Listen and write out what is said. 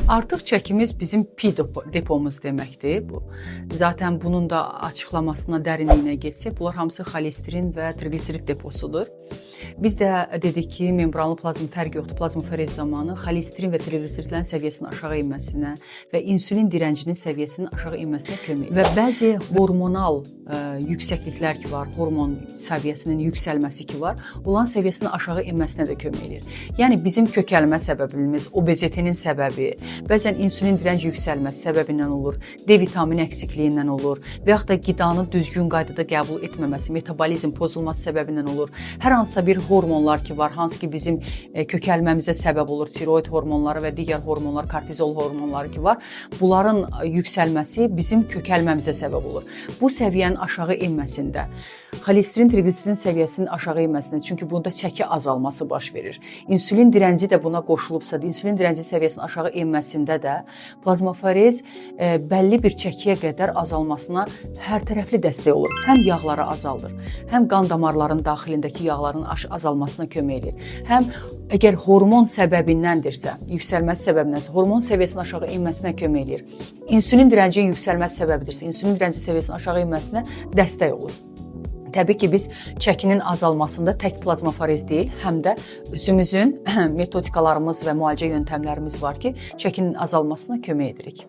Artıq çəkimiz bizim pi depomuz deməkdir bu. Zaten bunun da açıqlamasına, dərinliyinə getsək, bunlar hamısı xolesterin və trigliserid deposudur. Biz də dedik ki, membranlı plazma fərqi yoxdur. Plazmaferez zamanı xolesterin və trigliseridlərin səviyyəsinin aşağı enməsinə və insülin dirəncinin səviyyəsinin aşağı enməsinə kömək edir. Və bəzi hormonal yüksəkliklər ki var, hormon səviyyəsinin yüksəlməsi ki var, onların səviyyəsinin aşağı enməsinə də kömək edir. Yəni bizim kökəlmə səbəbimiz, obezetenin səbəbi, bəzən insülin dirənc yüksəlməsi səbəbindən olur, D vitamini əksikliyindən olur və yaxud da qidanı düzgün qaydada qəbul etməməsi, metabolizm pozulması səbəbindən olur. Hər hansısa bir hormonlar ki var, hansı ki bizim kökəlməmizə səbəb olur, tiroid hormonları və digər hormonlar, kortizol hormonları ki var, bunların yüksəlməsi bizim kökəlməmizə səbəb olur. Bu səviyyənin aşağı enməsində, xolesterin, trigliseridin səviyyəsinin aşağı enməsində, çünki bunda çəki azalması baş verir. İnsülin dirənci də buna qoşulubsa, insülin dirənci səviyyəsinin aşağı enməsində də plazmaferez bəlli bir çəkiyə qədər azalmasına hər tərəfli dəstək olur. Həm yağları azaldır, həm qan damarlarının daxilindəki yağların azalmasına kömək edir. Həm əgər hormon səbəbindəndirsə, yüksəlməsi səbəbindənsə, hormon səviyyəsinin aşağı enməsinə kömək eləyir. İnsülin dirəncinin yüksəlməsi səbəbidirsə, insülin dirənci səviyyəsinin aşağı enməsinə dəstək olur. Təbii ki, biz çəkinin azalmasında tək plazmaferez deyil, həm də özümüzün metodikalarımız və müalicə yöntəmlərimiz var ki, çəkinin azalmasına kömək edirik.